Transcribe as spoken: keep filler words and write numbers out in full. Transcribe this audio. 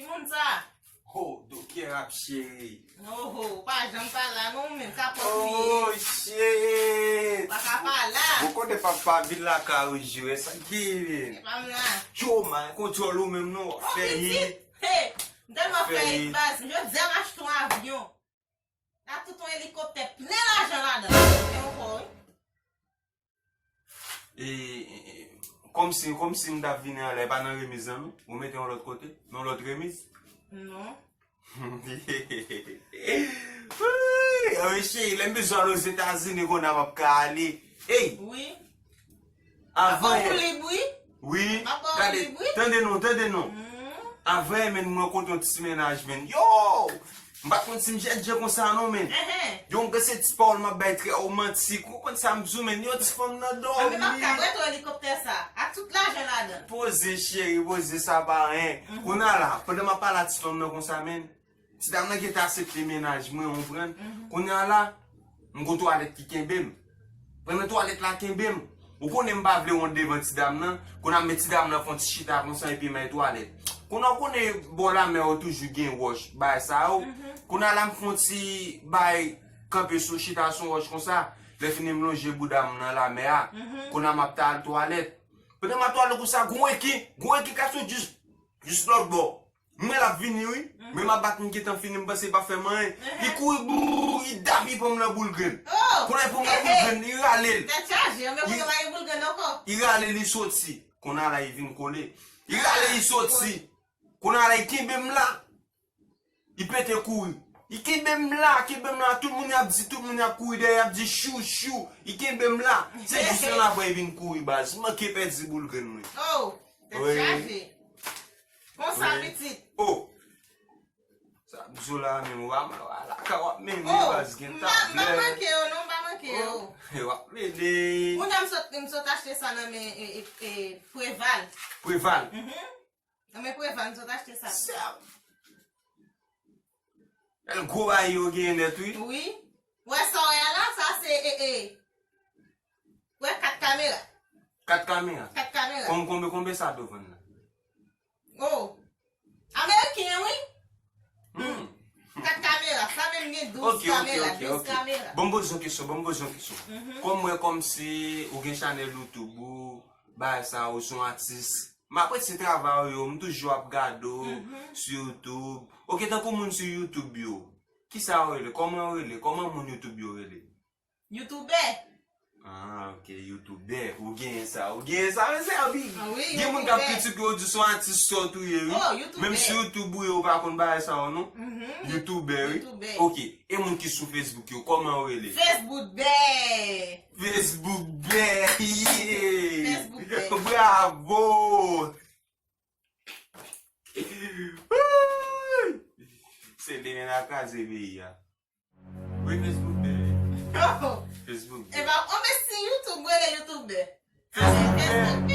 Moun sa. Ho, do kè ap cheri. Oho, ou pa janm pa la non, ou menm ka pòt ou ye. Oh shit. Pa ka pa la. Ou konnen papa vin lakay ou jwe sa ki vin. E pa m la. Tchoma, kontwòl ou menm non, w ap fè hit. Hey, m tèlman fè Fè hit hit. Baz. Jodi a m achte yon avyon. N ap tout yon elikoptè plen lajan ladan. Ou fè yon kò, wi. E, e, e, kòmsi, kòmsi m t ap vini anlè, e pa nan remiz lan non. Ou mete yon lòt kote, nan lòt remiz. Non. Wi, anmwe cheri, lè m bezwen al Ozetazini, kounye a m ap ka ale. Ey, Wi. Avan Ou lib, wi. Wi, M ap ba w gade, lib, wi. Tande non, tande non. Mm. Avan men mwen kontre yon ti mennaj men. Yo! M pa t konn si m jèt je konsa non men. Ehe. Donk se ti pawòl m ap bay trè womantik. Ou konn sa m di w men, yon ti fanm nan Anben m ap ka dòmi. prete w elikoptè sa. Ak tout lajan ladan. Poze cheri, poze sa pa anyen. Kounye a la, pandan m ap pale a ti fanm nan konsa men, ti dam nan gentan aksepte mennaj mwen, ou konprann? Kounye a la, m gon twalèt ki kenbe m. Pandan twalèt la kenbe m, ou konnen m pa vle wont devan ti dam nan. Kounye a m met ti dam nan fè yon ti chita konsa epi m al twalèt. Kounye a ou konnen bò lamè yo toujou gen wòch, bagay sa yo. Kounye a la m fè yon ti bay kanpe sou chita sou wòch konsa. Lè fini m lonje bouda m nan lamè a. Kounye a m ap ta al twalèt. Pandan m ap twalèt konsa, gon rekin, gon rekin ka sot jis, jis lòt bò. Mwen l ap vini wi. Men m ap bat m gentan fini, m panse l pa fè m anyen. Li kouri brrr, li dapi pran m nan boul grenn. Oh! Kounye a li pran m nan boul grenn, li rale l. Tèt chaje, anben kounye a pa gen boul grenn ankò. Li rale, li soti. Kounye a la li vin kole. Li rale, li soti. Kounye a la li kenbe m la. Li pete kouri. Li kenbe m la, kenbe m la. Tout moun y ap di, tout moun y ap kouri dèyè, y ap di chou, chou. Li kenbe m la. Se jis nan lapre li vin kouri baz. M manke pèdi boul grenn mwen. Oh! Tèt Wi. Chaje. Konsa Wi. Pitit. Oh! Sa m di w la menm, w a, w a lakay w ap mennen Oh! baz gen M pa m pa tablèt. Manke yo non, m pa manke yo. Oh, w ap mennen. Moun nan m sot, m sot achte sa nan men e, e, e, Preval. Preval. Mhm. Nan men Preval, m sot achte sa. Sa. Bèl gwo bagay yo genyen nèt wi. Wi. Wè sa w wè a la, sa se e, e. Wè kat kamera. Kat kamera. Kat kamera. Konbyen, konbyen, konbyen sa dwe vann la? Oh. Ameriken wi. Hmm. Kat kamera. Sa menm gen douz Ok, ok, kamera, ok, douz ok. Kamera. Bon, m poze yon kesyon, bon, m poze yon kesyon. Kòm mwen, kòmsi ou gen chanèl YouTube ou, bagay sa, ou se yon atis. M apresye travay ou yo, m toujou ap gade w sou YouTube. Ok, tankou moun sou YouTube yo, kisa yo rele? Kòman yo rele? Kòman moun YouTube yo rele? Youtubè. Ah, ok, youtubè. Ou genyen sa, ou genyen sa, men se anpil. Ah, wi, Gen moun k ap youtubè. Kritike ou di se yon atis sòt ou ye, wi. Oh, youtubè. Menm si YouTube ou ye, ou pa konn bagay sa yo, non? Mhm. Youtubè, wi. Youtubè. Ok, e moun ki sou Facebook yo, kòman yo rele? Facebook bè. Facebook bè, yeah! Facebook bè. Bravo! Woy! Se demen la kraze peyi a. Wi, Facebook bè. Oh. Facebook E bè. pa, oh, men si YouTube rele YouTube bè. Facebook bè. Facebook